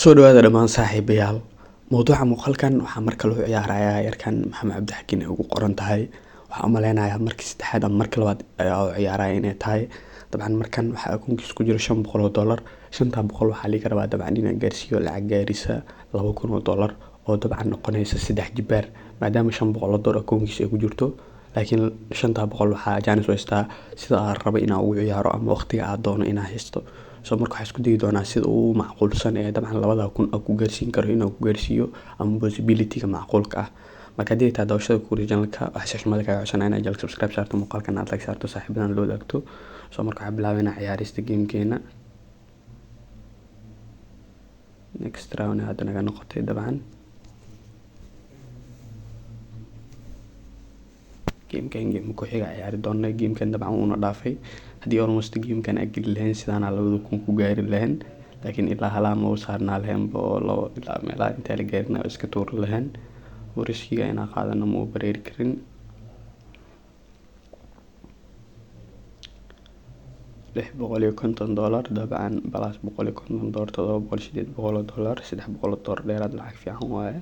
Soo dhawaada dhammaan saaxiibayaal. Mowduuca muuqaalkan waxaa marka lagu ciyaarayaa yarkan Maxamed Cabdixakiin ay ugu qoran tahay. Waxaan u maleynayaa markii saddexaad ama markii labaad ayaa u ciyaaraya inay tahay. Dabcan markan waxaa akoonkiisa ku jira $500. 500 waxaa laga rabaa dabcan inaan gaarsiiyo lacag gaarisa $2,000 oo dabcan noqonaysa 3 jibaar, maadaama $500 akoonkiisa ay ku jirto. Laakiin 500 waxaa jaanis u haystaa sida aan rabo inaan ugu ciyaaro ama waqtiga aan doono inaan haysto. So marka waxaan isku dayi doonaa sida ugu macquulsan ee dabcan 2,000 aan ku gaarsiin karo inaan ku gaarsiiyo ama possibility-ga macquulka ah. Marka haddii ay tahay daawashada ku channelka, waxaa si xushmad leh kaaga codsanaya inaad channelka subscribe saarto, muuqaalkan aad like saarto, saaxiibadan la wadaagto. So marka waxaan bilaabeynaa ciyaarista gamekeena. Next round hadda naga noqotay dabcan. Gamekan game ku xiga ciyaari doona. Gamekan dabcan wuuna dhaafay. Haddii almost gamekan aan geli lahayn sidaana 2,000 ku gaari lahayn, laakiin ilaa halaa ma u saarnaa lahayn oo labo ilaa meelaha intaa la gaarin aan iska tuuri lahayn. Oo riskiga inaan qaadano ma u bareeri karin. $650 dabcan plus $150, 700, $800, $300 dheeraad lacag fiican waaye.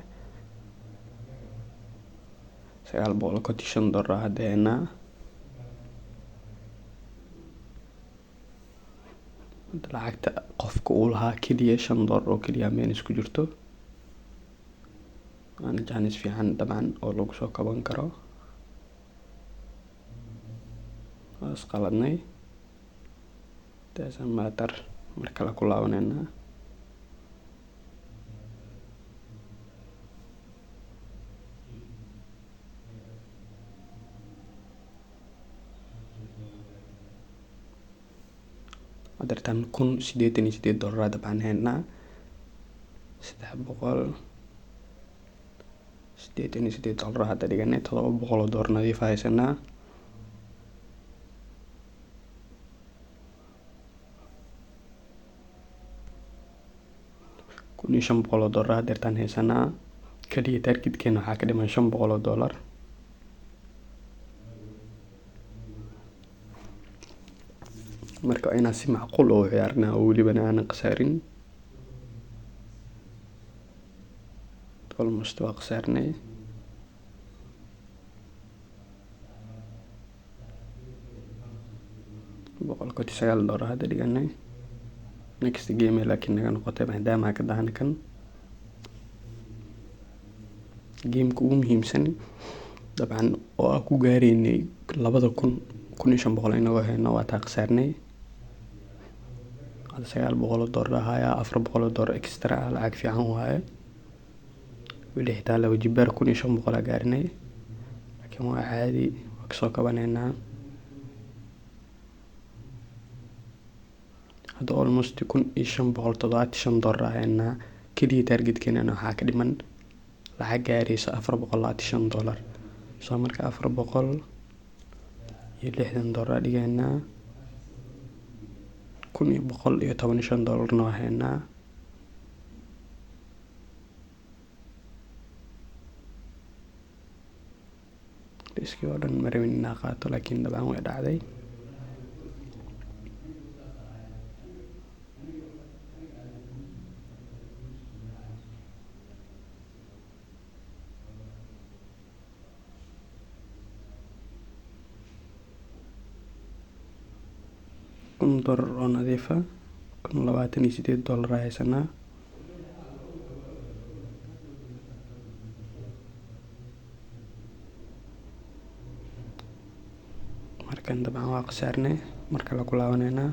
$955 hadda haynaa. Lacagta qofka uu lahaa keliya $5 oo keliya minus ku jirto. Waana jaanis fiican dabcan oo lagu soo kaban karo. Waa is qaladnay. Doesn't matter. Mar kale ku laabaneynaa. Hadeertaan $1,088 dabcan haynaa. $388 hadda dhiganay, $700 nadiif haysanaa. $1,500 hadeertaan haysanaa. Kaliya targetkeena waxaa ka dhiman $500. Marka waa inaan si macquul u ciyaarnaa oo welibana aanan khasaarin. Almost waa khasaarnay. $159 hadda dhiganay. Next game laakiin naga noqotay maadaama aan ka daahna kan. Gameka ugu muhiimsan dabcan oo aan ku gaareynay 2,000, 1,500 inagoo hayno waa taa khasaarnay. Hadda $900 ahaaya, $400 extra ah lacag fiican waaye. Weli xitaa laba jibaar 1,500 aa gaarinay. Laakiin waa caadi, waa kasoo kabaneynaa. Hadda almost $1,575 haynaa. Kaliya targetkeena waxaa ka dhiman lacag gaaraysa $425. So marka $460 dhigaynaa. $1,115 waa haynaa. Riski oo dhan ma rabin inaan qaato, laakiin dabcan way dhacday. $1,000 oo nadiif ah, $1,028 haysanaa. Markan dabcan waa khasaarnay, mar kale ku laabaneynaa.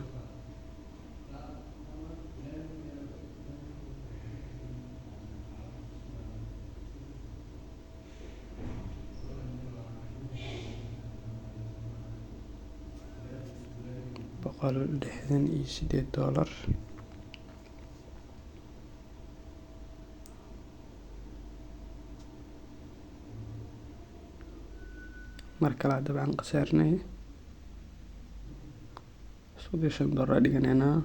$168. Mar kale dabcan khasaarnay. $35 dhiganeynaa.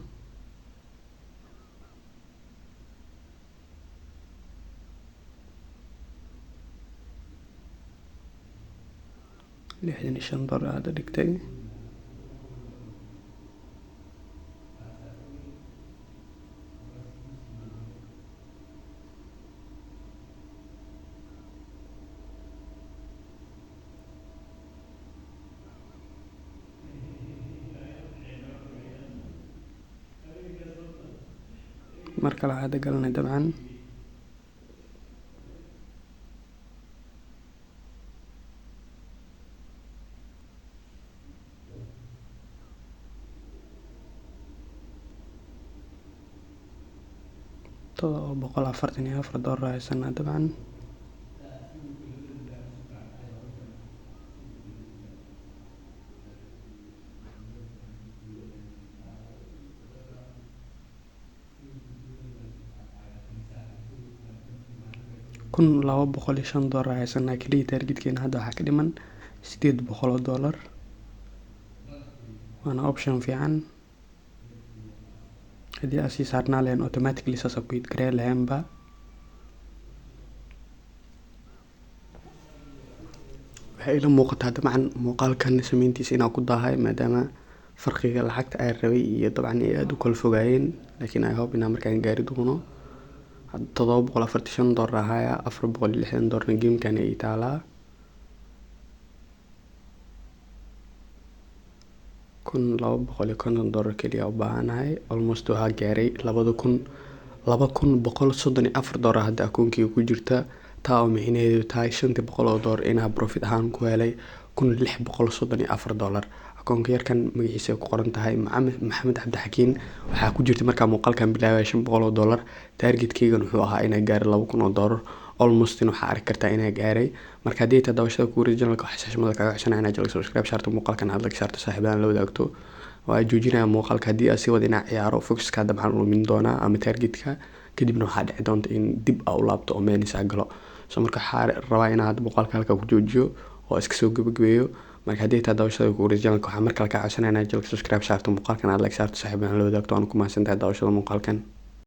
$65 hadda dhigtay. Mar kale hadda galanay dabcan. $744 haysanaa dabcan. $1,205 haysanaa keliya. Targetkeena hadda waxaa ka dhiman $800, waana option fiican. Haddii aad sii saarnaa lahayn, automatically saas ku hit garee laheenba. Waxay ila muuqataa dabcan muuqaalkan sameyntiisa inaan ku daahay, maadaama farqiga lacagta ay rabay iyo dabcan ay aada u kala fogaayeen, laakiin I hope inaan markaan gaari doono. $745 ahaya, $460 gamekan ay taalaa. $1,250 keliya u baahanahay. Almost waxaa gaaray 2,000, $2,134 hadda akoonkeyga ku jirta, taa oo micnaheedu tahay $500 inaa profit ahaan ku helay $1,634. Akoonka yarkan magaciisa ay ku qoran tahay Maxamed Cabdixakiin waxaa ku jirta markaa muuqaalkan bilaabaya $500. Targetkeygan wuxuu ahaa inaa gaaro $2,000. Almost waxaa arki kartaa inaa gaaray. Marka haddii tahay daawashada kugu channelka, waxaa xushmada kaaga codsanaya inaad channelka subscribe saarto, muuqaalkan aad like saarto, saaxiibadan la wadaagto. Waa joojinaya muuqaalka. Haddii aad sii wada inaa ciyaaro, focuska dabcan lumin doonaa ama targetka, kadibna waxaa dhici doonta in dib aa u laabto oo minus aa galo. So marka waxaa rabaa inaa hadda muuqaalka halkaa ku joojiyo oo iska soo gabagabeeyo. Marka haddii tahay daawashada kugu channelka, waxaa mar kale kaa codsanaya inaad channelka subscribe saarto, muuqaalkan aad like saarto, saaxiibadan la wadaagto. Waana ku mahadsantahay daawashada muuqaalkan.